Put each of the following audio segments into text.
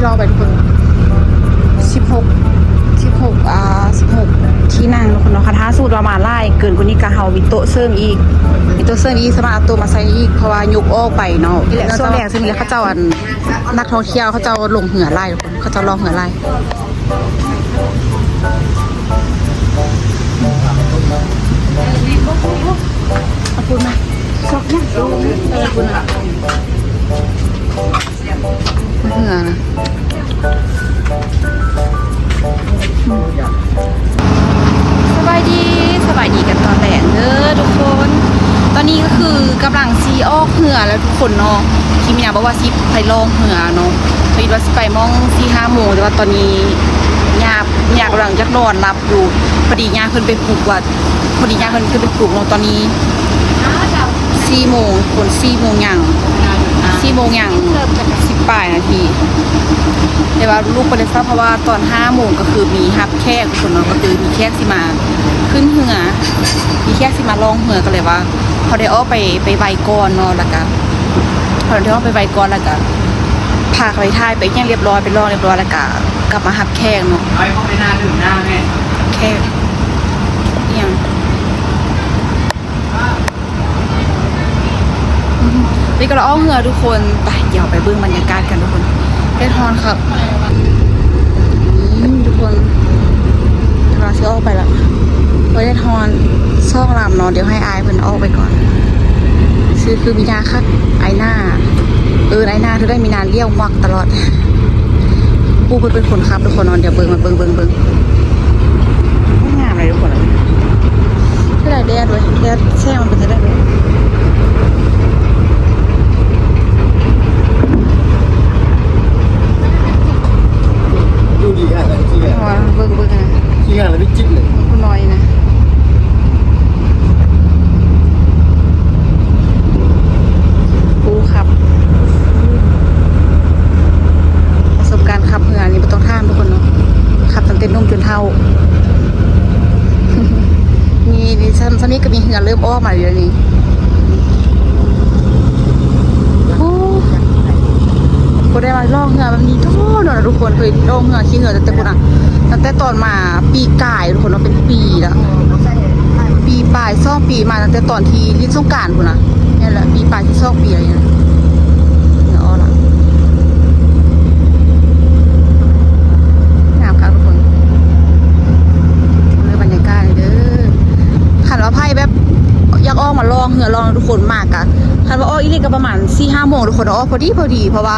ລອງໄປທຸກຄົນ ສິບຫົກ ສິບຫົກ ອ່າ ສິບຫົກທີ່ນັ່ງທຸກຄົນເນາະ. ຄັນຖ້າສົມມຸດວ່າມາຫຼາຍເກີນກວ່ານີ້ກະເຮົາມີໂຕະເສີມອີກ ມີໂຕະເສີມອີກ ສາມາດເອົາໂຕະມາໃສ່ນີ້ອີກ ເພາະວ່າຍົກອອກໄປເນາະ. ນີ້ແຫຼະ ຊ່ວງແລງ ຊ່ວງນີ້ແຫຼະ ເຂົາເຈົ້າ ອັນ ນັກທ່ອງທ່ຽວເຂົາເຈົ້າລົງເຮືອຫຼາຍທຸກຄົນ ເຂົາເຈົ້າລ່ອງເຮືອຫຼາຍ. ເອົາປຸ້ນມາ ຊອກຫຍັງ ເອີ ປຸ້ນມາ ເຮືອນະ. ສະບາຍດີ ສະບາຍດີກັນຕອນແລງເດີທຸກຄົນ. ຕອນນີ້ກໍຄືກຳລັງຊິອອກເຮືອແລ້ວທຸກຄົນເນາະ. ທີ່ມີນາບອກວ່າຊິໄປລ່ອງເຮືອເນາະ ຄິດວ່າຊິໄປໝ່ອງສີ່ຫ້າໂມງ ແຕ່ວ່າຕອນນີ້ຍາບ ຍາກກຳລັງຢາກນອນຫຼັບ ຢູ່ ພໍດີຍ່າເພິ່ນໄປປຸກວ່າ ພໍດີຍ່າເພິ່ນຂຶ້ນໄປປຸກເນາະ. ຕອນນີ້ສີ່ໂມງ ຄົນ ສີ່ໂມງຫຍັງ ສີ່ໂມງຫຍັງ ສິບປາຍນາທີ ແຕ່ວ່າລຸກໄປແຕ່ເຊົ້າ ເພາະວ່າຕອນຫ້າໂມງກໍຄືມີຮັບແຂກຄົນເນາະ ກໍຄືມີແຂກຊິມາຂຶ້ນເຮືອ ມີແຂກຊິມາລ່ອງເຮືອ ກໍເລີຍວ່າເຮົາໄດ້ອອກໄປ ໄປໄວກ່ອນເນາະ ແລ້ວກະ ເຮົາໄດ້ອອກໄປໄວກ່ອນ ແລ້ວກະພາເຂົາໄປຖ່າຍ ໄປຫຍັງຮຽບຮ້ອຍ ໄປລ່ອງຮຽບຮ້ອຍ ແລ້ວກະ ກັບມາຮັບແຂກເນາະ ເອົາເຂົ້າໄປໜ້າດື່ມນ້ຳແດ່ ແຂກອີ່ຫຍັງ ນີ້ກໍລະອອກເຮືອທຸກຄົນ. ໄປ ດຽວໄປເບິ່ງບັນຍາກາດກັນທຸກຄົນ. ແດດຮ້ອນຄັກ ນີ້ທຸກຄົນ ກຳລັງຊິອອກໄປລະ ໂອ້ຍ ແດດຮ້ອນ ສອງລຳເນາະ. ດຽວໃຫ້ອ້າຍເພິ່ນອອກໄປກ່ອນ ຊື່ຄືມີນາຄັກ ອ້າຍໜ້າ ເອີ ອ້າຍໜ້າ ເທື່ອໃດມີນາລ້ຽວມັກຕະຫຼອດ. ປູເພິ່ນເປັນຄົນຂັບທຸກຄົນເນາະ. ດຽວເບິ່ງ ເບິ່ງ ເບິ່ງ ເບິ່ງ ງາມເລີຍທຸກຄົນ. ເທົ່າໃດແດດເວີຍ ແດດແສງມັນເປັນຈັ່ງໃດເວີຍ. ຢູ່ດີແທ້ເລີຍ ຊິແມ່ນ ເບິ່ງ ເບິ່ງ ຊິແມ່ນລະວິຈິດເລີຍ ຜູ້ນ້ອຍນະ. ຜູ້ຂັບ ປະສົບການຂັບເຮືອນີ້ບໍ່ຕ້ອງຖາມທຸກຄົນເນາະ ຂັບຕັ້ງແຕ່ໜຸ່ມຈົນເຖົ້າ. ນີ້ ນີ້ ຊ່ຳ ຊ່ຳນີ້ກໍມີເຮືອເລີ່ມອອກມາແລ້ວນີ້. ໂອ້ ບໍ່ໄດ້ມາລ່ອງເຮືອແບບນີ້ດົນແລ້ວນະທຸກຄົນ. ເຄີຍລ່ອງເຮືອ ຂີ່ເຮືອຕັ້ງແຕ່ພຸ້ນນະ ຕັ້ງແຕ່ຕອນມາປີກາຍທຸກຄົນເນາະ ເປັນປີແລ້ວ ປີປາຍ ສອງປີມາ ຕັ້ງແຕ່ຕອນທີ່ຫຼິ້ນສົງການພຸ້ນນະ. ນີ້ແຫຼະ ປີປາຍ ສິບສອງປີແລ້ວນີ້ນະ. ເຮືອອອກລະ ງາມຄັກທຸກຄົນ. ເບິ່ງບັນຍາກາດເດີ ຄັນວ່າໃຜແບບຢາກອອກມາລ່ອງເຮືອລ່ອງ ທຸກຄົນມາກະ ຄັນວ່າອອກອີ່ຫຼີກະປະມານສີ່ຫ້າໂມງທຸກຄົນ ອອກພໍດີ ພໍດີ ເພາະວ່າ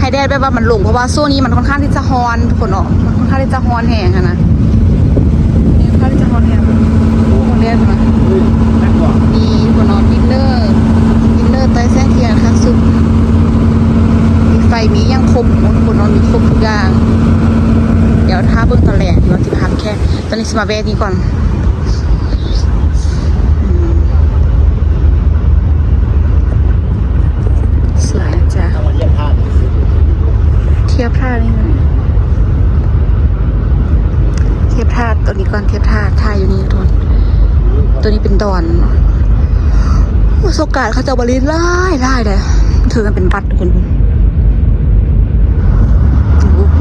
ໃຫ້ແດດແບບວ່າມັນລົງ ເພາະວ່າຊ່ວງນີ້ມັນຄ່ອນຂ້າງທີ່ຈະຮ້ອນທຸກຄົນເນາະ ມັນຄ່ອນຂ້າງທີ່ຈະຮ້ອນແຮງຫັ້ນນະ. ນີ້ຄ່ອນຂ້າງທີ່ຈະຮ້ອນແຮງ ໂອ້ ເບິ່ງແດດພຸ້ນນະ. ນີ້ພຸ້ນເນາະ ດິນເນີ ດິນເນີໃຕ້ແສງທຽນຄັກສຸດ ມີໄຟ ມີຫຍັງຄົບໝົດທຸກຄົນເນາະ ມີຄົບທຸກຢ່າງ. ດຽວຖ້າເບິ່ງຕອນແລງ ດຽວຊິພາໄປແຄ່ ຕອນນີ້ຊິມາແວ່ນີ້ກ່ອນ. ອືມ ສວຍນະຈ໊ະ ທຽບທ່ານີ້ ທຽບທ່າຕົວນີ້ກ່ອນ ທຽບທ່າ ທ່າຢູ່ນີ້ທຸກຄົນ. ຕົວນີ້ເປັນດອນ ໂອ້ ສົງການເຂົາເຈົ້າມາຫຼິ້ນຫຼາຍໆເດ້ ຖືກັນເປັນບັດທຸກຄົນ. ໂອ້ໂຫ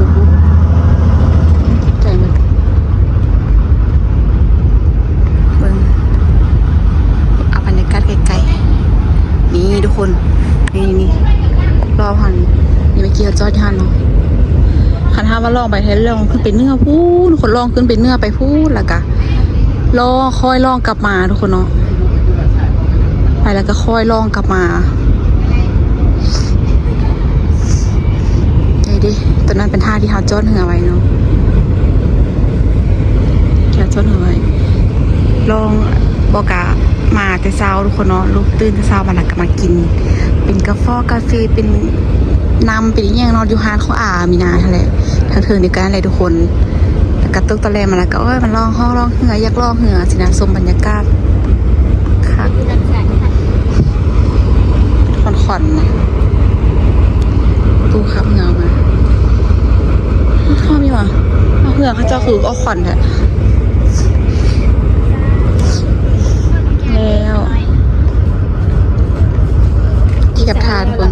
ໃຈມັນ ເບິ່ງ ເອົາບັນຍາກາດໃກ້ໆ ນີ້ທຸກຄົນ ນີ້ໆ ລອບຫັ້ນ ນີ້ເມື່ອກີ້ເຮົາຈອດຢູ່ຫັ້ນເນາະ. ຄັນຖ້າວ່າລ່ອງໄປແທ້ ລ່ອງຂຶ້ນໄປເໜືອພຸ້ນ ຄົນລ່ອງຂຶ້ນໄປເໜືອໄປພຸ້ນ ແລ້ວກະ ລໍ ຄ່ອຍລ່ອງກັບມາທຸກຄົນເນາະ ໄປແລ້ວກໍຄ່ອຍລ່ອງກັບມາ. ເດ້ ຕົວນັ້ນເປັນທ່າທີ່ເຮົາຈອດເຮືອໄວ້ເນາະ ທີ່ເຮົາຈອດເຮືອໄວ້ ລ່ອງ ບໍ່ກະມາແຕ່ເຊົ້າທຸກຄົນເນາະ ລຸກຕື່ນແຕ່ເຊົ້າມາແລ້ວກໍມາກິນ ເປັນກາຟອກາເຟ ເປັນ ນ້ຳເປັນອີ່ຫຍັງເນາະ ຢູ່ຮ້ານຂອງອາມີນາຫັ້ນແຫຼະ ທາງເທິງດຽວກັນຫັ້ນແຫຼະທຸກຄົນ. ແລ້ວກະຕົກຕອນແລງມາແລ້ວກະ ໂອ້ຍ ມາລ່ອງຮ່ອງລ່ອງເຮືອ ຢາກລ່ອງເຮືອຊີ້ນະ ຊົມບັນຍາກາດຄັກ ຄວັນໆນະ ຕູ້ຂັບເຮືອມາ ເຮືອມີຫວາ ເຮືອເຂົາເຈົ້າຄືອອກຄວັນແທ້. ແລ້ວ ທຽບທ່າທຸກຄົນ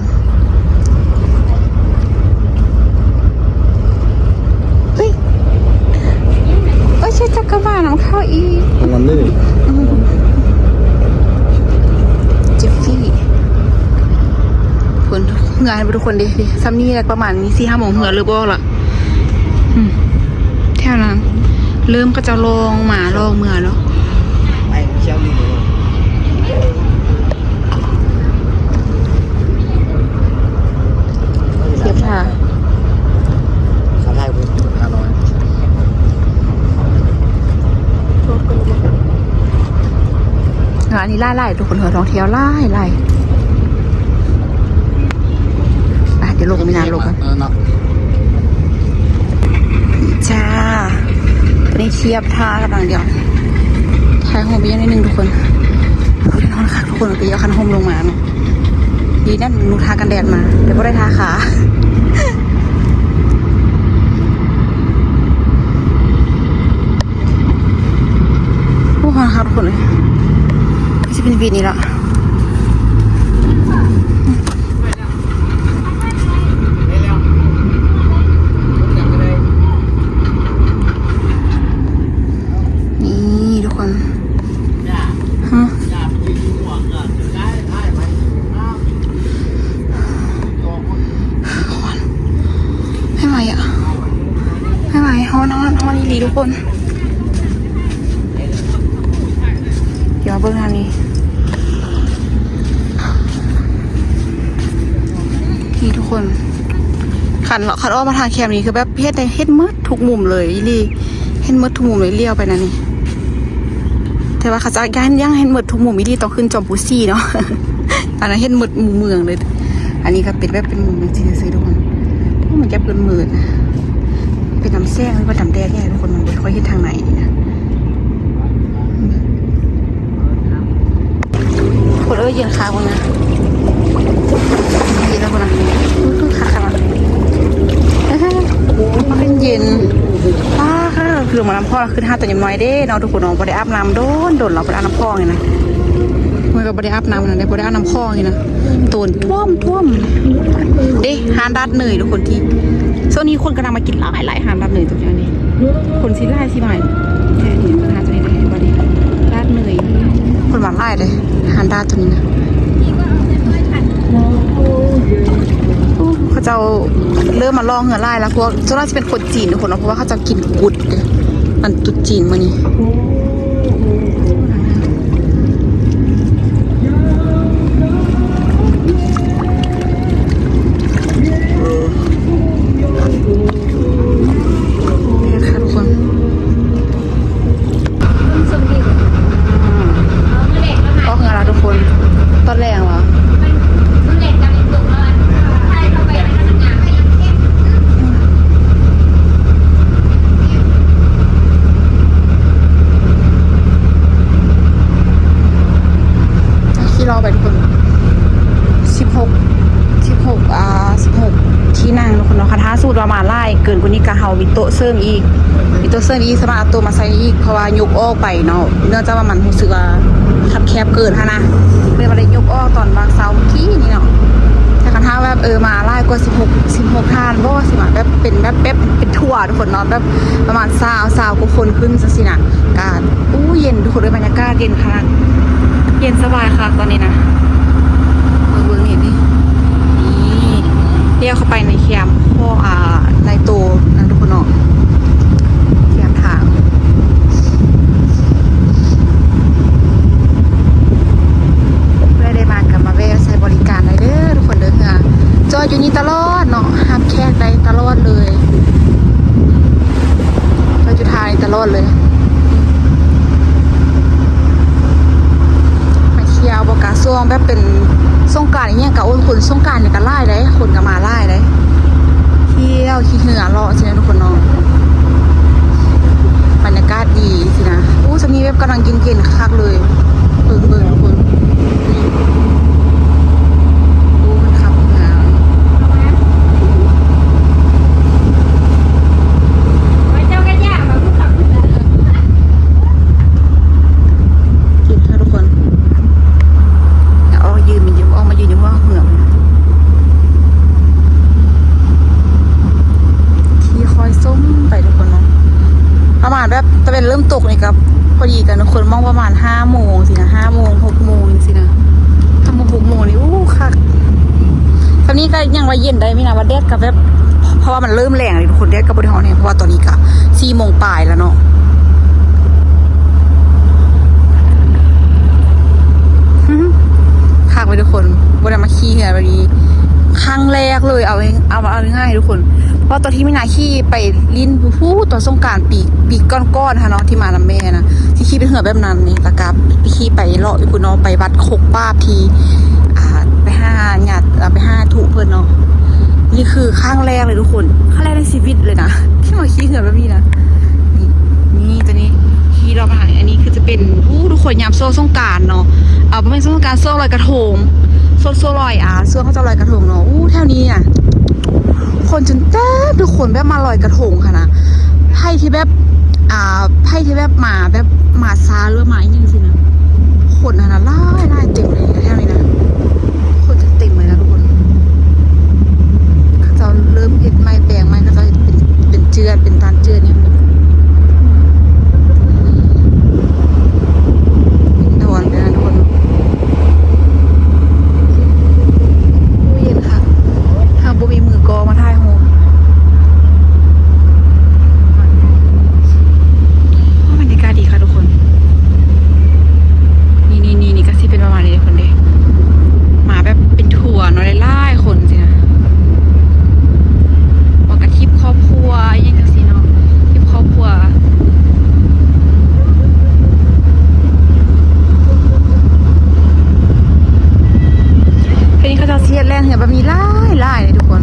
ทุกคน เด้ เด้ ส่ำนี้แหละ ประมาณนี้ สี่ห้าโมง เหื่อเริ่มออกละ อืม แถวนั้น เริ่มเขาเจ้าล่องมาล่องเมือแล้ว เทียบท่า ค่าถ่ายรูปห้าร้อย อันนี้หลายๆ ทุกคน นักท่องเที่ยวหลายๆ อ่ะ เดี๋ยวลง มีน้ำลงก่อน เออ เนาะ จ้า ตอนนี้เทียบท่ากำลังเดี๋ยว ถ่ายรูปอีกนิดนึงทุกคน โอ้ย ร้อนคักทุกคน ไปเอาคันโฮมลงมาเนาะ ดีนั่นหนูทากันแดดมา แต่บ่ได้ทาขา โอ้ ร้อนคักทุกคนเอ้ย สิเป็นวีนี้ละ นี่ทุกคน ฮะ ไม่ไหวอะ ไม่ไหว ฮ้อน ฮ้อน ฮ้อนอีหลีทุกคน เดี๋ยวเบิ่งทางนี้ นี่ทุกคน คัน คันออกมาทางแคมนี้คือแบบเฮ็ดได้ เฮ็ดหมดทุกมุมเลยอีหลี เห็นหมดทุกมุมเลย เลี้ยวไปนั่นนี่ แต่ว่าเขาเจ้าย่าน ย่านเห็นหมดทุกมุมอีหลี ต้องขึ้นจอมภูสีเนาะ อันนั้นเห็นหมดหมู่เมืองเลย อันนี้ก็เป็นแบบเป็นมุมจังซี่ซื่อๆ ทุกคน โอ้ มันจะเปิดมืดนะ เป็นน้ำแสงหรือว่าน้ำแดดเนี่ยทุกคน มันบ่ค่อยเห็นทางไหนนี่นะ คนเอ้ย เย็นคักนะ เย็นแล้วคนนะ คักขนาด มันเป็นเย็น ป้าค่ะ คือมาน้ำพอก ขึ้นหาดตอนยังน้อยเด้เนาะทุกคนเนาะ บ่ได้อาบน้ำโดน โดน เราบ่ได้อาบน้ำพอกนี่นะ มันก็บ่ได้อาบน้ำนะ ได้บ่ได้อาบน้ำพอกนี่นะ โตนท่วม ท่วม เด้ หาดดาดเนยทุกคน ที่ ช่วงนี้คนกำลังมากินหลายๆ หาดดาดเนยตรงนี้ คนสิหลายสิหลาย แท้นี่ หาดตัวนี้ได้บ่ดี ดาดเนย คนมาหลายเด้ หาดดาดตัวนี้นะ โอ้ เขาเจ้าเริ่มมาล่องเฮือหลายแล้ว พวกส่วนมากสิเป็นคนจีนทุกคนเนาะ เพราะว่าเขาเจ้ากินกุดเด้ วันตรุษจีนมื้อนี้ นี่ค่ะทุกคน ออกเฮือแล้วทุกคน ตอนแลงเหรอ ขี่รอไปทุกคน สิบหก สิบหก อ่า สิบหก ที่นั่งทุกคนเนาะ คันถ้าสมมุติว่ามาหลายเกินกว่านี้ก็เฮามีโต๊ะเสริมอีก มีโต๊ะเสริมอีก สามารถเอาโต๊ะมาใส่อีก เพราะว่ายกออกไปเนาะ เนื่องจากว่ามันรู้สึกว่าคับแคบเกินหั้นนะ เลยว่าได้ยกออกตอนวางเช้าเมื่อกี้นี้เนาะ แต่คันถ้าแบบ เออ มาหลายกว่าสิบหก สิบหกท่านบ่ สิมาแบบเป็นแบบ แบบเป็นทัวร์ทุกคนเนาะ แบบประมาณซาว ซาวกว่าคนขึ้นจั่งซี้นะ ก็ อู้ เย็นทุกคนเอ้ย บรรยากาศเย็นคัก เย็นสบายคักตอนนี้นะ เบิ่ง เบิ่งนี่ นี่ นี่ เลี้ยวเข้าไปในแคมป์พวก อ่า ไนโตนะทุกคนเนาะ แคมป์ทาง เพื่อได้มาก็มาแวะใช้บริการได้เด้อทุกคนเด้อ เฮือจอดอยู่นี่ตลอดเนาะ รับแขกได้ตลอดเลย จอดอยู่ท่านี้ตลอดเลย มาเที่ยวบ่กะ ช่วงแบบเป็นสงกรานต์อีหยังกะ โอ้ย คนสงกรานต์นี่กะหลายเด้ คนกะมาหลายเด้ เที่ยวขี่เฮือเลาะซี้นะทุกคนเนาะ บรรยากาศดีซี้นะ อู้ ช่วงนี้แบบกำลังเย็นๆ คักเลย เบิ่งๆ ทุกคน โอ้ มันขับเฮือ เจ้าก็ย่ามาผู้ขับเฮือ เย็นค่ะทุกคน ออกยืน มันยืน ออกมายืนอยู่หัวเฮือ ที่คอยส้มไปทุกคนเนาะ ประมาณแบบตะเว็นเริ่มตกนี่ก็พอดีกันทุกคน มองประมาณห้าโมงสินะ ห้าโมง หกโมงสินะ ห้าโมง หกโมงนี่ อู้ คัก ບນີ້ກໍຍັງວ່າເຢັນໄດ້ມີນະ ວ່າແດດກໍແບບ ເພາະວ່າມັນເລີ່ມແລງແລ້ວທຸກຄົນ ແດດກໍບໍ່ໄດ້ຮ້ອນແຮງ ເພາະວ່າຕອນນີ້ກໍສີ່ໂມງປາຍແລ້ວເນາະ. ຄັກເວີຍທຸກຄົນ ບໍ່ໄດ້ມາຂີ່ເຮືອແບບນີ້ຄັ້ງແລກເລີຍ ເອົາ ເອົາ ເອົາງ່າຍໆທຸກຄົນ ເພາະວ່າຕອນທີ່ມີນາຂີ່ໄປຫຼິ້ນພຸ້ນຕອນສົງການປີ ປີກ່ອນໆຫັ້ນເນາະ ທີ່ມານຳແມ່ນະ ທີ່ຂີ່ເປັນເຮືອແບບນັ້ນນີ້ ແລ້ວກໍໄປຂີ່ໄປເລາະຢູ່ພຸ້ນເນາະ ໄປວັດຄົກປາບທີ່ ອ່າ ໄປຫາຍາດ ໄປຫາທຸເພິ່ນເນາະ. ນີ້ຄືຄັ້ງແລກເລີຍທຸກຄົນ ຄັ້ງແລກໃນຊີວິດເລີຍນະ ທີ່ມາຂີ່ເຮືອແບບນີ້ນະ. ນີ້ ນີ້ຕົວນີ້ ຂີ່ລອບມາຫາ ອັນນີ້ຄືຈະເປັນ ໂອ້ ທຸກຄົນ ຍາມຊ່ວງສົງການເນາະ ເອີ ບໍ່ແມ່ນຊ່ວງສົງການ ຊ່ວງລອຍກະທົງ ຊ່ວງ ຊ່ວງລອຍ ອ່າ ຊ່ວງເຂົາເຈົ້າລອຍກະທົງເນາະ. ໂອ້ ແຖວນີ້ນະ ຄົນຈົນເຕັມທຸກຄົນ ແບບມາລອຍກະທົງຫັ້ນນະ ໃຜທີ່ແບບ ອ່າ ໃຜທີ່ແບບມາ ແບບມາຊ້າ ຫຼືວ່າມາອີ່ຫຍັງຊີ້ນະ ຄົນຫັ້ນນະຫຼາຍໆ ເຕັມເລີຍແຖວນີ້ນະ ຄົນຈົນເຕັມເລີຍນະທຸກຄົນ. ເຂົາເຈົ້າເລີ່ມເຮັດໃໝ່ ແປງໃໝ່ ເຂົາເຈົ້າເຮັດເປັນ ເປັນເຈື່ອນ ເປັນຕານເຈື່ອນຫຍັງ ເປັນດອນເລີຍນະທຸກຄົນ. ໂອ້ ເຢັນຄັກ ຫາກບໍ່ມີມືກອງມາຖ່າຍຮູບ. ໂອ້ ບັນຍາກາດດີຄັກທຸກຄົນ. ນີ້ໆໆ ນີ້ກໍຊິເປັນປະມານນີ້ທຸກຄົນເດ້ ມາແບບເປັນທົວເນາະ ຫຼາຍໆຄົນຊີ້ນະ ວ່າກະທຣິບຄອບຄົວອີ່ຫຍັງຈັ່ງຊີ້ເນາະ ທຣິບຄອບຄົວ. ເທື່ອນີ້ເຂົາເຈົ້າຊິເຮັດແລ່ນເຮືອແບບນີ້ຫຼາຍໆເລີຍທຸກຄົນ.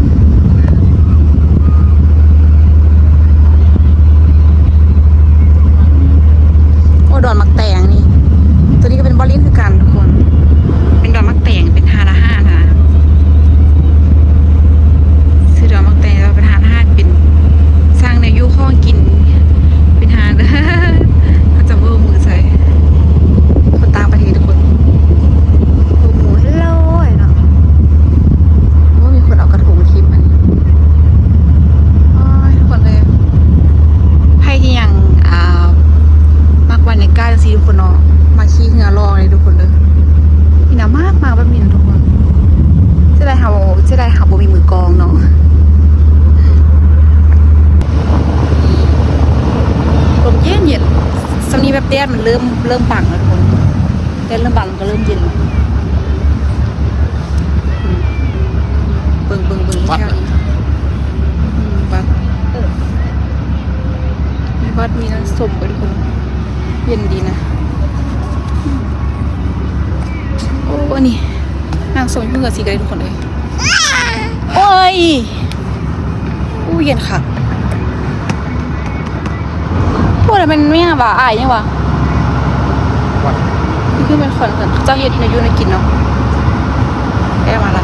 ໂອ້ ດອນໝາກແຕງນີ້ ຕົວນີ້ກໍເປັນບ່ອນຫຼິ້ນຄືກັນທຸກຄົນ ເປັນດອນໝາກແຕງ ເປັນຮ້ານອາຫານຫັ້ນນະ ຊື້ດອນໝາກແຕງ ແລ້ວເປັນຮ້ານອາຫານ ເປັນ ສັ່ງແນວຢູ່ຂອງກິນ ເປັນຮ້ານ ເຂົາຈະໂບກມືໃສ່ ຄົນຕ່າງປະເທດທຸກຄົນ ໂບກມື ເຮລໂລ ເນາະ. ໂອ້ ມີຄົນເອົາກະທົງຖິ້ມອັນນີ້ ໂອ້ຍ ທຸກຄົນເອີຍ ໃຜທີ່ຍັງ ອ່າ ມັກບັນຍາກາດຈັ່ງຊີ້ທຸກຄົນເນາະ ມາຂີ່ເຮືອລອງເລີຍທຸກຄົນເດີ. ນີ້ນະ ມັກ ມັກແບບນີ້ນະທຸກຄົນ. ເສຍດາຍເຮົາ ເສຍດາຍເຮົາບໍ່ມີມືກອງເນາະ. ລົມເຢັນໆ ຊ່ວງນີ້ແບບແດດມັນເລີ່ມ ເລີ່ມບັງແລ້ວທຸກຄົນ ແດດເລີ່ມບັງ ມັນກໍເລີ່ມເຢັນແລ້ວ. ເບິ່ງ ເບິ່ງ ເບິ່ງ ວັດ ແຖວນີ້ ອືມ ວັດ ເອີ ມີວັດ ມີນ້ຳສົ້ມເບິ່ງທຸກຄົນ ເຢັນດີນະ. ໂອ້ ອັນນີ້ນ້ຳສົ້ມຢູ່ເຮືອສີກະໄດ້ທຸກຄົນເອີຍ. ໂອ້ຍ ໂອ້ ເຢັນຄັກ. ໂອ້ ແລ້ວແມ່ນຫຍັງຫວາ ອ້າຍຫຍັງຫວາ? ຄວັນ ຄືແມ່ນຄວັນ ເຂົາເຈົ້າເຮັດແນວຢູ່ແນວກິນເນາະ. ແອມາລະ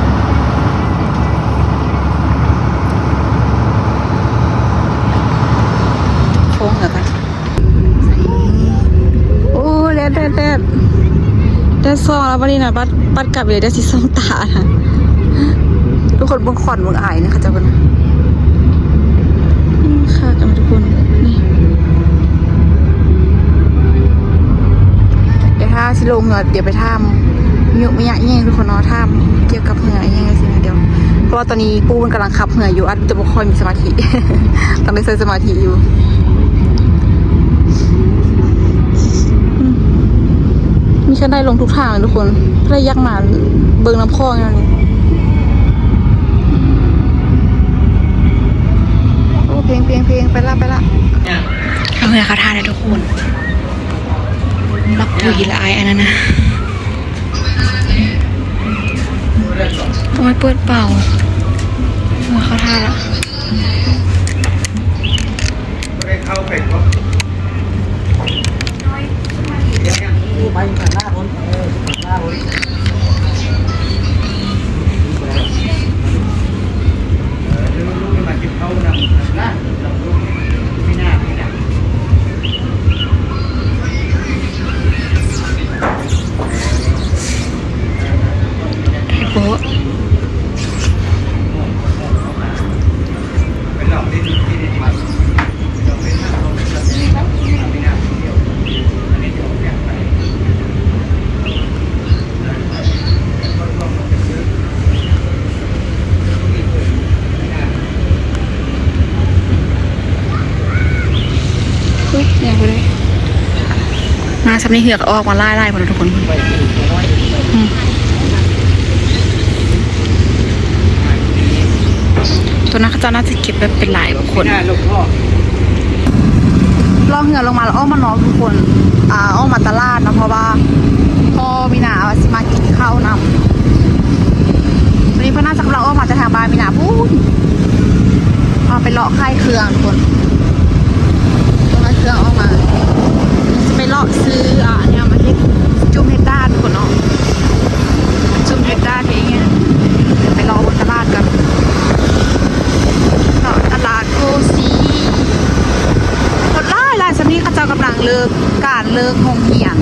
ໂຄ້ງແລ້ວກັນ. ໂອ້ ແດດ ແດດ ແດດ ແດດສ່ອງແລ້ວບັດນີ້ນະ ປັດ ປັດກັບເລີຍ ແດດຊິສ່ອງຕານະ. ທຸກຄົນເບິ່ງຄວັນເບິ່ງອາຍນະ ເຂົາເຈົ້າເບິ່ງ ອືມ ຄັກນະທຸກຄົນ. ນີ້ ດຽວຖ້າຊິລົງເຮືອ ດຽວໄປຖາມຍຸມະຍະອີ່ຫຍັງທຸກຄົນເນາະ ຖາມກ່ຽວກັບເຮືອອີ່ຫຍັງຈັ່ງຊີ້ນະ ດຽວ ເພາະວ່າຕອນນີ້ປູ່ເພິ່ນກຳລັງຂັບເຮືອຢູ່ ອາດຈະບໍ່ຄ່ອຍມີສະມາທິ ຕ້ອງໄດ້ໃຊ້ສະມາທິຢູ່. ອືມ ມີຄັນໄດລົງທຸກທາງເລີຍທຸກຄົນ ໃຜຢາກມາເບິ່ງນ້ຳຂອງແນວນີ້. ໂອ້ ເພງ ເພງ ເພງ ໄປລະ ໄປລະ. ເອົາເຮືອເຂົ້າທ່າແລ້ວທຸກຄົນ ບັກກຸຍລະອາຍອັນນັ້ນນະ. ໂອ້ຍ ເປີດເປົ່າ ເອົາເຂົ້າທ່າລະ. ໄດ້ບໍ່? ສ່ຳນີ້ເຮືອກໍອອກມາຫຼາຍໆພຸ້ນນະທຸກຄົນ. ອືມ ຕົວນັ້ນເຂົາເຈົ້າໜ້າຈະເກັບແບບເປັນຫຼາຍຄົນ. ລ່ອງເຮືອລົງມາແລ້ວອອກມານອກທຸກຄົນ ອາ ອອກມາຕະຫຼາດເນາະ ເພາະວ່າພໍ່ມີນາວ່າຊິມາກິນເຂົ້ານຳ. ຕອນນີ້ເພິ່ນໜ້າຈະກຳລັງອອກມາຈາກທາງບ້ານມີນາພຸ້ນ ເອົາໄປເລາະຂາຍເຄື່ອງທຸກຄົນ ເລາະຂາຍເຄື່ອງອອກມາ ຊິໄປເລາະຊື້ ອາ ອັນນີ້ມາເຮັດຈຸ່ມເຮັດດ້ານທຸກຄົນເນາະ ຈຸ່ມເຮັດດ້ານເຮັດຫຍັງ ໄປເລາະເບິ່ງຕະຫຼາດກ່ອນເນາະ ຕະຫຼາດໂພສີ ຄົນຫຼາຍໆ ສ່ຳນີ້ເຂົາເຈົ້າກຳລັງເລີກ ການເລີກໂຮງຮຽນ.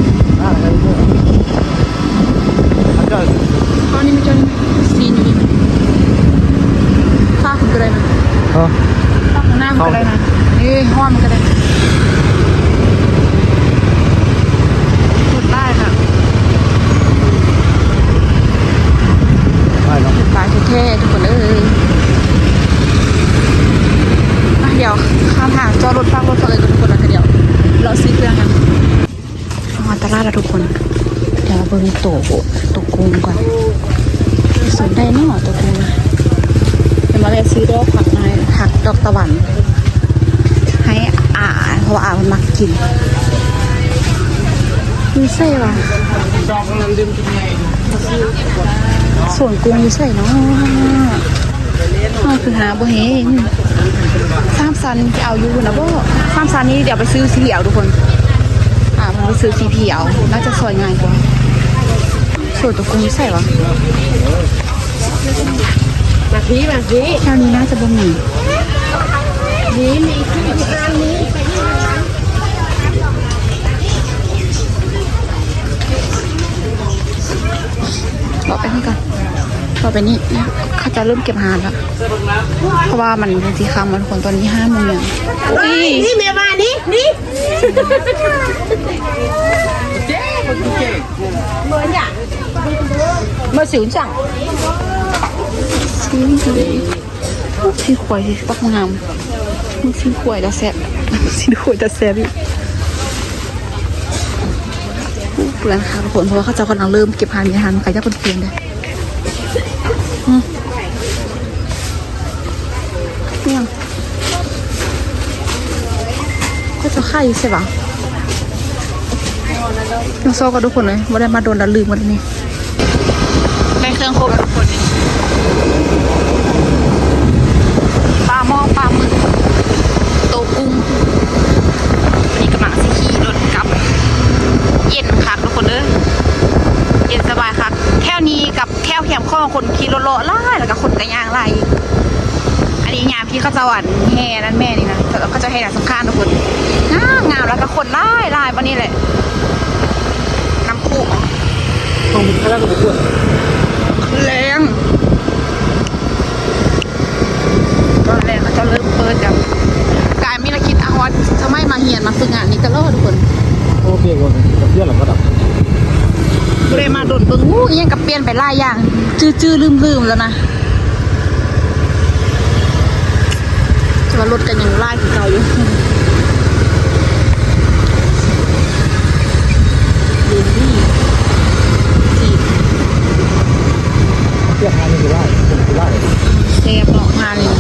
ຟ້າພຸ້ນກໍໄດ້ນະ ຮະ ຟ້າຂ້າງໜ້າພຸ້ນກໍໄດ້ນະ ເອີ ຮ້ອນມັນກໍໄດ້ ຄົນຫຼາຍນະ ຫຼາຍເນາະ ຫຼາຍແທ້ໆ ທຸກຄົນເອີຍ. ມາ ດຽວຂ້າມທາງ ຈອດລົດ ຝາກລົດ ຝາກເອີ່ນກັບທຸກຄົນ ແລ້ວກໍດຽວເລາະຊື້ເຄື່ອງກັນ. ຮອດຕະຫຼາດແລ້ວທຸກຄົນ ດຽວມາເບິ່ງໂຕ ໂຕກຸ້ງກ່ອນ ສົນໄດ້ເນາະໂຕກຸ້ງນະ. ດຽວມາແວະຊື້ດອກຜັກນາ ຜັກດອກຕາວັນໃຫ້ອາ ເພາະວ່າອາເພິ່ນມັກກິນ. ຢູ່ໃສວະ ສວນກຸ້ງຢູ່ໃສເນາະ? ເຮົາຄືຫາບໍ່ເຫັນ. ສາມຊັ້ນຊິເອົາຢູ່ນະບໍ່? ສາມຊັ້ນນີ້ດຽວໄປຊື້ສີຂຽວທຸກຄົນ ອາ ໄປຊື້ສີຂຽວ ໜ້າຈະຊອຍງ່າຍກວ່າ. ໂສດຕະກຸງໃສ່ວະ? ມາພີ້ ມາພີ້ ແຖວນີ້ໜ້າຈະບໍ່ມີ. ມີ ມີທີ່ຮ້ານນີ້ ໄປທີ່ຮ້ານ ເລາະໄປນີ້ກ່ອນ ເລາະໄປນີ້ ເຂົາຈະເລີ່ມເກັບຮ້ານລະ ເພາະວ່າມັນຊິຄ່ຳແລ້ວທຸກຄົນ ຕອນນີ້ຫ້າໂມງ. ນີ້ ນີ້ແມ່ວ່ານີ້ ນີ້ ເມື່ອຊິວຈັງ ຊີ້ນຄວາຍຊິບັກງາມ ຊີ້ນຄວາຍຕາແຊບ ຊີ້ນຄວາຍຕາແຊບຢູ່. ເປື້ອນຄ່ະທຸກຄົນ ເພາະວ່າເຂົາເຈົ້າກຳລັງເລີ່ມເກັບຮ້ານ ມີຮ້ານຂາຍຢາກເປື້ອນເດ້. ອືມ ອີຫຍັງ ເຂົາເຈົ້າຂາຍຢູ່ໃສຫວາ? ຍັງຊອກກັນທຸກຄົນເອີຍ ບໍ່ໄດ້ມາດົນລະ ລືມໝົດແລ້ວນີ້. ໄດ້ເຄື່ອງຄົບແລ້ວທຸກຄົນ ປາໝໍ້ ປາໝຶກ ໂຕກຸ້ງ. ນີ້ກຳລັງຊິຂີ່ລົດກັບ ເຢັນຄັກທຸກຄົນເອີຍ ເຢັນສະບາຍຄັກ. ແຖວນີ້ກັບແຖວແຄມຂອງຄົນຂີ່ລົດເລາະຫຼາຍ ແລ້ວກໍຄົນກໍຍ່າງຫຼາຍ. ອັນນີ້ຍາມທີ່ເຂົາເຈົ້າ ອັນ ແຫ່ນັ້ນແມ່ນີ້ນະ ເຂົາເຈົ້າແຫ່ນາງສົງການທຸກຄົນ ງາມໆ ແລ້ວກໍຄົນຫຼາຍໆ ປານນີ້ແຫຼະ. ນ້ຳພຸ ຂອງພະລັງປະກວດ ແລງ ຕອນແລງເຂົາເຈົ້າເລີ່ມເປີດກັນ. ກາຍມີລະຄິດ ອາ ຮອດສະໄໝມາຮຽນມາຝຶກງານນີ້ຕະຫຼອດທຸກຄົນ. ໂອເຄ ກໍເປັນລະກັບ ບໍ່ໄດ້ມາດົນ ເບິ່ງ ໂອ້ ອີ່ຫຍັງກໍປ່ຽນໄປຫຼາຍຢ່າງ ຈື່ໆລືມໆແລ້ວນະ. ແຕ່ວ່າລົດກໍຍັງຫຼາຍຄືເກົ່າຢູ່. ແຊບເນາະ ຮ້ານນີ້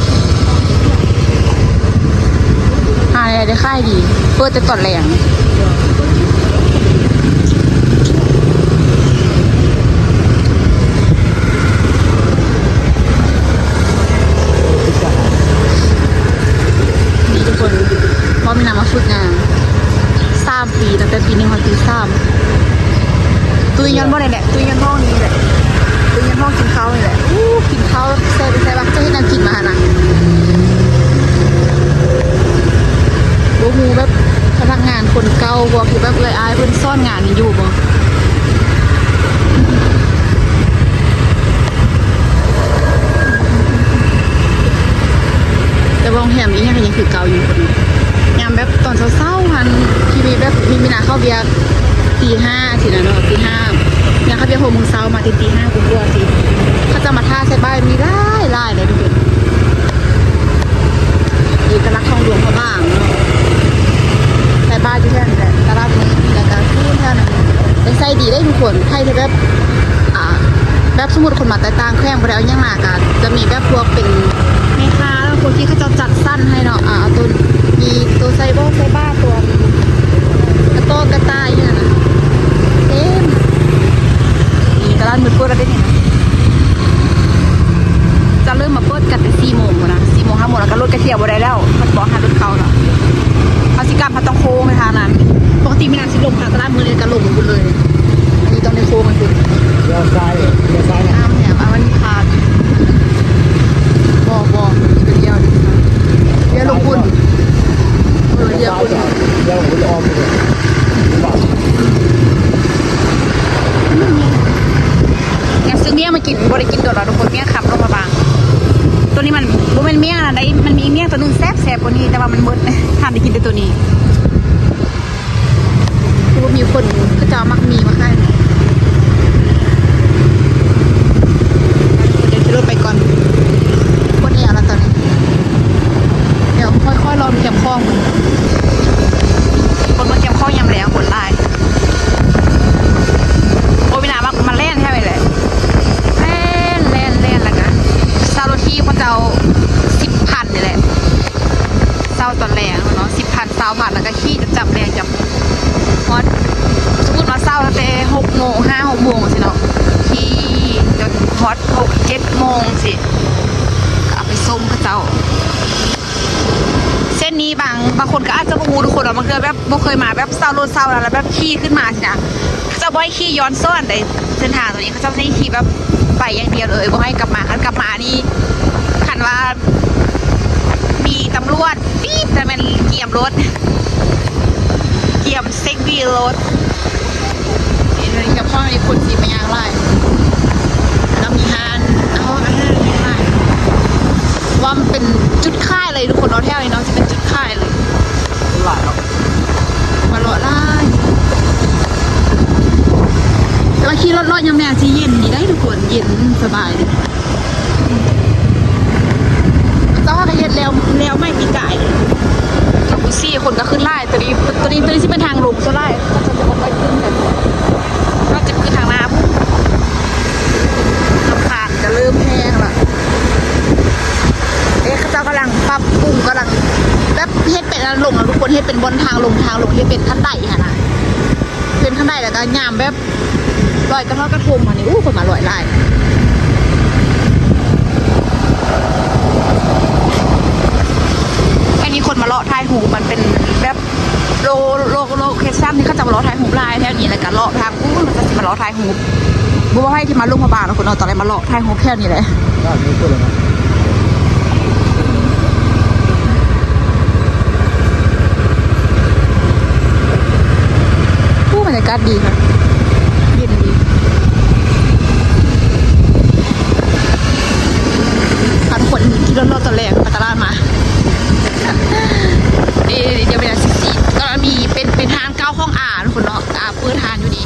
ຮ້ານນີ້ໄດ້ຂາຍດີ ເປີດແຕ່ຕອນແລງ. ນີ້ທຸກຄົນ ເພາະມີນາມາຝຶກງານສາມປີ ຕັ້ງແຕ່ປີໜຶ່ງຮອດປີສາມ ຕຸ້ຍຍ້ອນບ່ອນນີ້ແຫຼະ ຕຸ້ຍຍ້ອນຫ້ອງນີ້ແຫຼະ ຕຸ້ຍຍ້ອນຫ້ອງກິນເຂົ້ານີ້ແຫຼະ. ໂອ້ ກິນເຂົ້າແຊບແທ້ວ່າ ເຈົ້າເຮັດຫຍັງກິນມາຫັ້ນນະ? ບໍ່ຮູ້ແບບພະນັກງານຄົນເກົ່າບໍ່ ຄືແບບເອື້ອຍອ້າຍເພິ່ນສອນງານນີ້ຢູ່ບໍ່? ແຕ່ວ່າໂຮງແຮມອີ່ຫຍັງກໍຍັງຄືເກົ່າຢູ່. ຍາມແບບຕອນເຊົ້າໆຫັ້ນ ທີ່ມີແບບມີ ມີນາເຂົ້າວຽກຕີຫ້າຊີ້ນະເນາະ ຕີຫ້າ ຍາມເຂົ້າວຽກຫົກໂມງເຊົ້າ ມາແຕ່ຕີຫ້າກວ່າໆຊີ້ ເຂົາເຈົ້າມາຖ້າໃສ່ປ້າຍມີຫຼາຍໆເດ້ທຸກຄົນ. ເອກະລັກຂອງຫຼວງພະບາງເນາະ ໃສ່ປ້າຍຢູ່ແຖວນີ້ແຫຼະ ຕະຫຼາດນີ້ ແລ້ວກໍຢູ່ແຖ ດີເດ້ທຸກຄົນ ໃຜທີ່ແບບ ອ່າ ແບບສົມມຸດຄົນມາແຕ່ຕ່າງແຂວງບໍ່ໄດ້ເອົາຫຍັງມາ ກໍຈະມີແບບພວກເປັນແມ່ຄ້າ ແລ້ວພວກທີ່ເຂົາເຈົ້າຈັດສັນໃຫ້ເນາະ ອ່າ ເອົາຕົວ ມີຕົວໃສ່ບອກໃສ່ບາດ ຕົວກະຕໍກະຕ່າຍ ອີ່ຫຍັງນະ ເຕັມ. ນີ້ຕະຫຼາດມືດເປີດແລ້ວເດ້ນີ້ນະ. ຈະເລີ່ມມາເປີດກັນແຕ່ສີ່ໂມງພຸ້ນນະ ສີ່ໂມງ ຫ້າໂມງ ແລ້ວກໍລົດກໍທຽວບໍ່ໄດ້ແລ້ວ ເພິ່ນບອກໃຫ້ລົດເຂົ້າເນາະ. ເຮົາຊິກັບ ເຮົາຕ້ອງໂຄ້ງໄປທາງນັ້ນ ປົກກະຕິມີນາຊິລົງທາງຕະຫຼາດ ມື້ນີ້ກໍລົງພຸ້ນເລີຍ. ອັນນີ້ຕ້ອງໄດ້ໂຄ້ງໄປພຸ້ນ ລ້ຽວຊ້າຍ ລ້ຽວຊ້າຍນະ ງາມແຮງ. ອັນມັນມີພາດ ບໍ່ ບໍ່ ດຽວ ດຽວລົງພຸ້ນ ເອີ ດຽວພຸ້ນ ດຽວລົງພຸ້ນ ອ້ອມພຸ້ນ. ຢາກຊື້ໝ້ຽງມາກິນ ບໍ່ໄດ້ກິນດົນແລ້ວທຸກຄົນ ໝ້ຽງຄຳຫຼວງພະບາງ. ໂຕນີ້ມັນບໍ່ແມ່ນໝ້ຽງນະ ໄດ້ ມັນມີໝ້ຽງໂຕໜຶ່ງແຊບໆກວ່ານີ້ ແຕ່ວ່າມັນໝົດ ທັນໄດ້ກິນແຕ່ໂຕນີ້. ຄືວ່າມີຄົນເຂົາເຈົ້າມັກໝີ່ມາຂາຍ. ດຽວຂີ່ລົດໄປກ່ອນ ຄົນແອລະຕອນນີ້. ດຽວຄ່ອຍໆລອງແຄມຂອງ ຄົນເມືອງແຄມຂອງຍາມແລງຄົນຫຼາຍ. ໂອ້ຍ ມີໜ້າມັກມາແລ່ນແຖວນີ້ແຫຼະ ແລ່ນ ແລ່ນ ແລ່ນ ແລ້ວກະເຊົ່າລົດຖີບເຂົາເຈົ້າ ສິບພັນນີ້ແຫຼະ ເຊົ່າຕອນແລງເນາະ ສິບພັນ ຊາວພັນ ແລ້ວກະຂີ່ຈົນຈຳແລງຈຳ ຮອດ ສົມມຸດວ່າເຊົ້າຕັ້ງແຕ່ຫົກໂມງ ຫ້າຫົກໂມງຊີ້ເນາະ ຂີ່ຈົນຮອດຫົກເຈັດໂມງຊີ້ ກໍເອົາໄປສົ່ງເຂົາເຈົ້າ. ເສັ້ນນີ້ບາງ ບາງຄົນກໍອາດຈະບໍ່ຮູ້ທຸກຄົນເນາະ ບາງເທື່ອແບບບໍ່ເຄີຍມາ ແບບເຊົ່າລົດເຊົ່າລະແບບຂີ່ຂຶ້ນມາຊີ້ນະ ເຂົາເຈົ້າບໍ່ໃຫ້ຂີ່ຍ້ອນສອນເດ້ ເສັ້ນທາງໂຕນີ້ ເຂົາເຈົ້າໃຫ້ຂີ່ແບບໄປຢ່າງດຽວເລີຍ ບໍ່ໃຫ້ກັບມາ ຄັນກັບມານີ້ ຄັນວ່າມີຕຳຫຼວດ ປີດ ແຕ່ແມ່ນກຽມລົດ ກຽມເຊັກບີລົດ. ເຫັນແຖວນີ້ຄົນຊິມາຍ່າງຫຼາຍ ແລ້ວມີຮ້ານ ເອົາ ຮ້ານຫຼາຍ ວ່າມັນເປັນຈຸດຂາຍເລີຍທຸກຄົນເນາະ ແຖວນີ້ເນາະ ຊິເປັນຈຸດຂາຍເລີຍ ຫຼາຍເນາະ ມາເລາະຫຼາຍ. ແຕ່ວ່າຂີ່ລົດເລາະຍາມແລງຊິເຢັນດີເດ້ທຸກຄົນ ເຢັນສະບາຍດີ. ເຈົ້າຫາກະເຮັດແລ້ວ ແລ້ວໃໝ່ປີກາຍ ຈັກຜູ້ສີ່ຄົນກໍຂຶ້ນຫຼາຍ ໂຕນີ້ ໂຕນີ້ ໂຕນີ້ຊິເປັນທາງລົງສ່ວນຫຼາຍ ເຂົາເຈົ້າຈະບໍ່ຄ່ອຍຂຶ້ນກັນ ເຂົາເຈົ້າຈະຂຶ້ນທາງໜ້າພຸ້ນ. ລຳຄານກໍເລີ່ມແຮງລະ ເອີ ເຂົາເຈົ້າກຳລັງປັບປຸງ ກຳລັງແບບເຮັດເປັນອັນລົງນະທຸກຄົນ ເຮັດເປັນບ່ອນທາງລົງ ທາງລົງ ເຮັດເປັນຂັ້ນໄດຫັ້ນນະ ເປັນຂັ້ນໄດ ແລ້ວກໍຍາມແບບ ລອຍກະ ລອຍກະທົງມານີ້ ໂອ້ ຄົນມາລອຍຫຼາຍ. ອັນນີ້ຄົນມາເລາະຖ່າຍຮູບ ມັນເປັນແບບໂລ ໂລ ໂລເຄຊັນທີ່ເຂົາເຈົ້າມາເລາະຖ່າຍຮູບຫຼາຍແຖວນີ້ ແລ້ວກະເລາະທາງພຸ້ນ ເຂົາເຈົ້າຊິມາເລາະຖ່າຍຮູບ. ບໍ່ວ່າໃຜທີ່ມາຫຼວງພະບາງນະ ຄົນເນາະ ຕ້ອງໄດ້ມາເລາະຖ່າຍຮູບແຖວນີ້ແຫຼະ. ໂອ້ ບັນຍາກາດດີເນາະ ເຢັນດີ. ພາທຸກຄົນຂີ່ລົດເລາະຕອນແລງໄປຕະຫຼາດມາ. ເອີ ດຽວເປັນອັນຊິ ຕອນນັ້ນມີເປັນ ເປັນຮ້ານເກົ່າຂອງອາທຸກຄົນເນາະ ອາເປີດຮ້ານຢູ່ນີ້.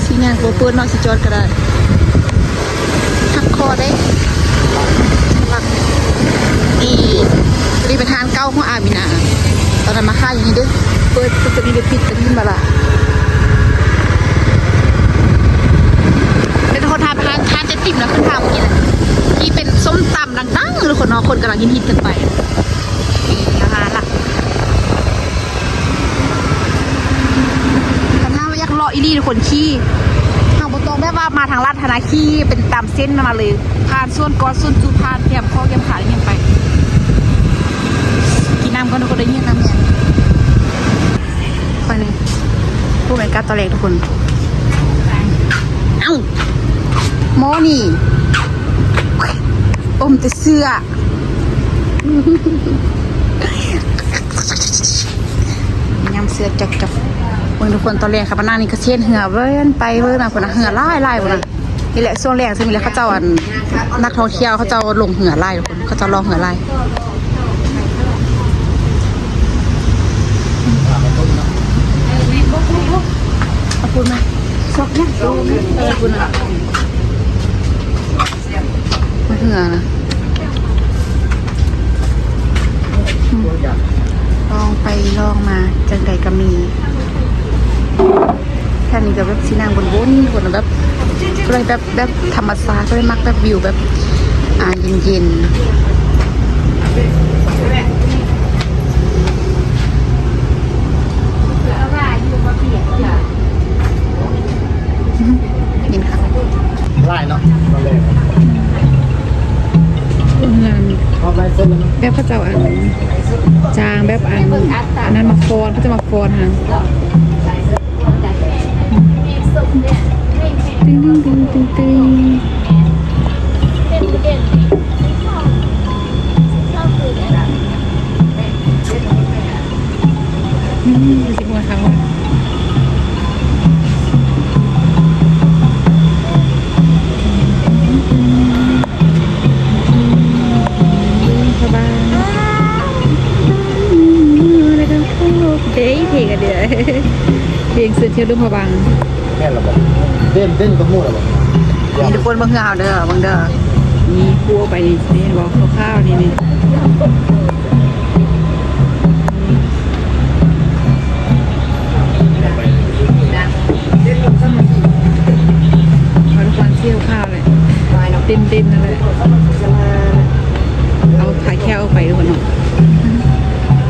ຊິຍ່າງບໍ່ເປີດເນາະ ຊິຈອດກໍໄດ້ ຫັກຄໍເດ້. ນີ້ ຕົວນີ້ເປັນຮ້ານເກົ່າຂອງອາມີນາ ຕອນນັ້ນມາຂາຍຢູ່ນີ້ເດ້. ເປີດ ເປີດຕົວນີ້ໄດ້ປິດຕົວນີ້ມາລະ. ເປັນຄົນທານ ທານ ທານແຕ່ຕິ່ມນະ ຂຶ້ນທາງເມື່ອກີ້ນະ ທີ່ເປັນສົ້ມຕຳດັງໆ ທຸກຄົນເນາະ ຄົນກຳລັງຮິດໆກັນໄປ. ນີ້ ອາຫານລະ ຄັນເຮົາຢາກເລາະອີ່ຫຼີ ຄົນຂີ່ ເຮົາບໍ່ຕ້ອງແບບວ່າມາທາງລັດຫັ້ນນະ ຂີ່ເປັນຕາມເສັ້ນມາເລີຍ ຜ່ານສວນກອນ ສວນຈຸ ຜ່ານແຄມຄໍ ແຄມຂາ ອີ່ຫຍັງໄປ. ກິນນ້ຳກ່ອນ ທຸກຄົນ ໄດ້ຫິວນ້ຳແຮງ. ໄປນີ້ ຜູ້ແມ່ນກາດຕອນແລກທຸກຄົນ. ເອົ້າ ໝໍນີ້ ອົມແຕ່ເສື້ອ. ຍຳເສື້ອຈັກໆ ເບິ່ງທຸກຄົນ ຕອນແລກຂ້າມານັ່ງນີ້ກະຊິເຫັນເຮືອແລ່ນໄປເບິ່ງນະ ພຸ້ນນະ ເຮືອຫຼາຍໆ ພຸ້ນນະ. ນີ້ແຫຼະ ຊ່ວງແລງຊິມີແຫຼະ ເຂົາເຈົ້າ ອັນ ນັກທ່ອງທ່ຽວເຂົາເຈົ້າລົງເຮືອຫຼາຍ ທຸກຄົນ ເຂົາເຈົ້າລ່ອງເຮືອຫຼາຍ. ເອົາພຸ້ນມາ ຊອກຫຍັງ ເອີ ພຸ້ນນະ. ມາເຮືອນະ ອືມ ລອງໄປລອງມາ ຈັ່ງໃດກໍມີ. ແຖວນີ້ກໍແບບຊິນັ່ງວົນໆ ຄົນແບບ ຜູ້ໃດແບບ ແບບທຳມະຊາດ ຜູ້ໃດມັກແບບວິວແບບ ອ່າ ເຢັນໆ. ເຢັນຄັກ ຫຼາຍເນາະ ເຮືອນ ແບບເຂົາເຈົ້າອັນ ຈ້າງແບບອັນ ອັນນັ້ນມາຟ້ອນ ເຂົາເຈົ້າມາຟ້ອນຫັ້ນ ຕຶງ ຕຶງ ຕຶງ ຕຶງ ຕຶງ. ອືມ ຄືຊິມ່ວນຄັກວ່າ ພະບາງ ເດ້ ເພງອັນເດີ ເພງເຊີນທ່ຽວລຸ່ມພະບາງ. ແມ່ນລະບໍ? ເຕັ້ນ ເຕັ້ນກັບໝູ່ລະບໍ? ນີ້ທຸກຄົນເບິ່ງເຮືອເຮົາເດີ ເບິ່ງເດີ ນີ້ຄູ່ໄປນີ້ ເຫັນບໍ່ ຄາວໆ ນີ້ ນີ້ ເອົາທຸກຄົນຊິຄາວໆ ແຫຼະ ເຕັມໆ ນັ້ນແຫຼະ ເອົາພາແຂ້ວອອກໄປທຸກຄົນເນາະ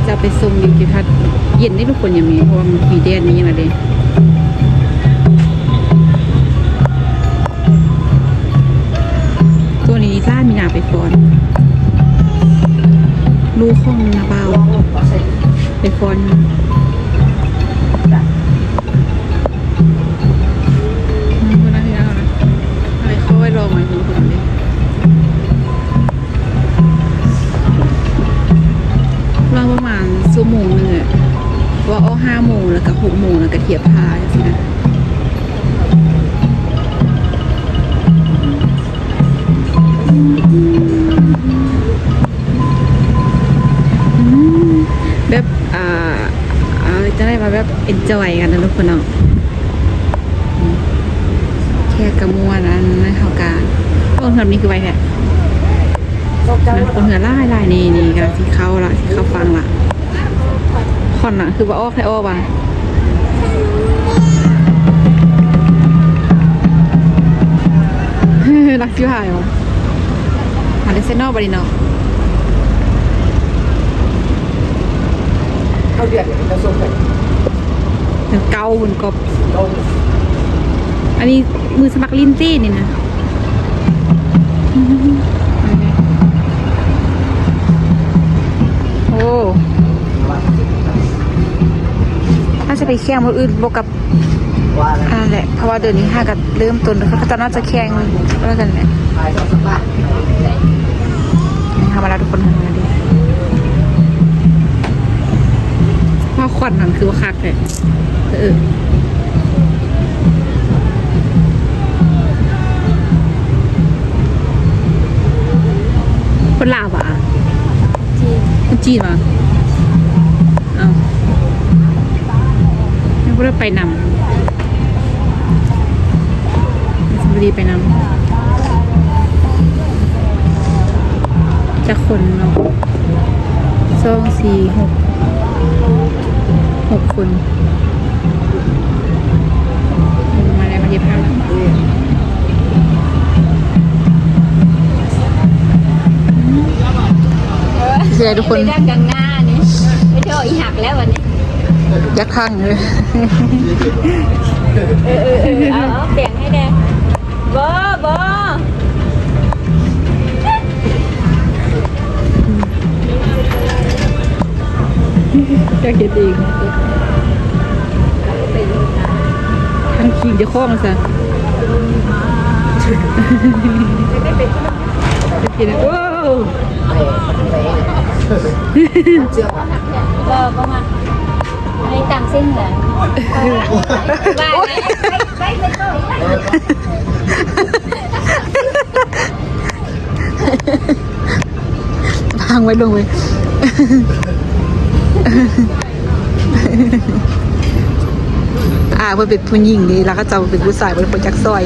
ຈະໄປຊົມວິວທິວທັດ ເຢັນເດ້ທຸກຄົນ ຍາມນີ້ ເພາະວ່າມັນມີແດດມີຫຍັງແລ້ວເດ້. ໂຕນີ້ລ້າມີນາໄປຟ້ອນ ລູກຂອງນ້າບ່າວໄປຟ້ອນ ອືມ ເພິ່ນວ່າຊິເອົານະ ໃຫ້ເຂົາໄວ້ລອງໄວ້ເພິ່ນເດ້. ລາວປະມານຊົ່ວໂມງໜຶ່ງແຫຼະ ວ່າອອກຫ້າໂມງ ແລ້ວກະຫົກໂມງ ແລ້ວກະທຽບທ່າຈັ່ງຊີ້ນະ ອືມ ແບບ ອ່າ ເອົາຈັ່ງໃດວ່າແບບເອັນຈອຍກັນນະທຸກຄົນເນາະ. ແຂກກະມ່ວນ ອັນນັ້ນເຮົາກະ ໂອ້ ເຮືອນນີ້ຄືໄວແທ້ ຄົນເຮືອນຫຼາຍໆ ນີ້ ນີ້ກຳລັງຊິເຂົ້າລະ ຊິເຂົ້າຝັ່ງລະ ຄວັນນະ ຄືວ່າອອກໃຫ້ອອກວ່າ ລັກຊິຫາຍວ່າ ມາເດເຊນອລບາດນີ້ເນາະ ເກົ້າເດືອນເຈົ້າສົ່ງໄປ ເກົ້າພຸ້ນກອບ ເກົ້າ ອັນນີ້ມືສະໝັກຫຼິ້ນຕິນີ້ນະ ໂອ້ ຖ້າຈະໄປແຂ່ງມື້ອື່ນບໍ່ກັບ ອັນນັ້ນແຫຼະ ເພາະວ່າດຽວນີ້ຫາກະເລີ່ມຕົ້ນ ເຂົາເຈົ້າໜ້າຈະແຂ່ງວ່າຊັ້ນແຫຼະ ນີ້ເຮົາມາແລ້ວທຸກຄົນ ເຮົາມາແລ້ວເດ້ ວ່າຄວັນຫັ້ນຄືວ່າຄັກແທ້ ເອີ ຄົນລາວຫວາ? ຈີນ ຄົນຈີນຫວາ? ເອົ້າ ຍັງບໍ່ໄດ້ໄປນຳ ຍັງບໍ່ໄດ້ໄປນຳ ຈັກຄົນເນາະ ສອງ ສີ່ ຫົກ ຫົກຄົນ ມາແລ້ວ ມາເກັບພາບແລ້ວ ຊິໄດ້ທຸກຄົນ ເລື່ອງກັນງານີ້ ໄປເທາະອີຫັກແລ້ວບັດນີ້ ຢາກທັງເລີຍ ເອີ ເອີ ເອີ ເອົາ ເອົາ ແບ່ງໃຫ້ແດ່ ບໍ່ ບໍ່ ຢາກເຮັດເອງ ທັງຄີງເຈົ້າຂອງຊະ ຢາກເຮັດ ໂອ້ ບໍ່ ບໍ່ມັກ ໃຫ້ຕາມເສັ້ນເຫຼືອ ວ່າ ວາງໄວ້ລົງເວີຍ ອ່າ ເພິ່ນເປັນຜູ້ຍິງເດ້ ແລ້ວເຂົາເຈົ້າເປັນຜູ້ຊາຍ ເພິ່ນບໍ່ຈັກຊ່ອຍ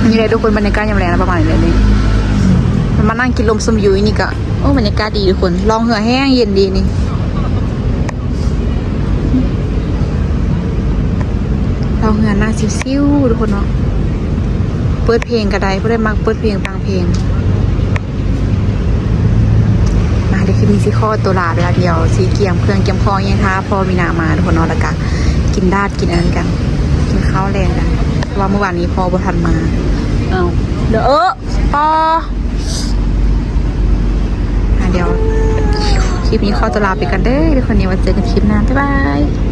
ນີ້ແຫຼະທຸກຄົນ ບັນຍາກາດຍາມແລງປະມານນີ້ແຫຼະ ນີ້ ມານັ່ງກິນລົມຊົມວິວຢູ່ນີ້ກະ ໂອ້ ບັນຍາກາດດີທຸກຄົນ ລ່ອງເຮືອແຮງເຢັນດີນີ້ ອືມ ເຮືອນນາງຊິວໆ ທຸກຄົນເນາະ ເປີດເພງກໍໄດ້ ຜູ້ໃດມັກເປີດເພງຟັງເພງ. ມາ ດຽວຄລິບນີ້ຊິຂໍຕົວລາໄປລະ ດຽວຊິກຽມເຄື່ອງກຽມຂອງຫຍັງ ຖ້າພໍ່ມີນາມາ ທຸກຄົນເນາະ ແລ້ວກະກິນດາດກິນອັນນັ້ນກັນ ກິນເຂົ້າແລງກັນ ເພາະວ່າມື້ວານນີ້ພໍ່ບໍ່ທັນມາ. ເອົາ ເດີ ເອີ ພໍ ອ່າ ດຽວຄລິບນີ້ຂໍຕົວລາໄປກ່ອນເດີ ທຸກຄົນ ດຽວໄວ້ເຈີກັນຄລິບໜ້າ ບາຍບາຍ.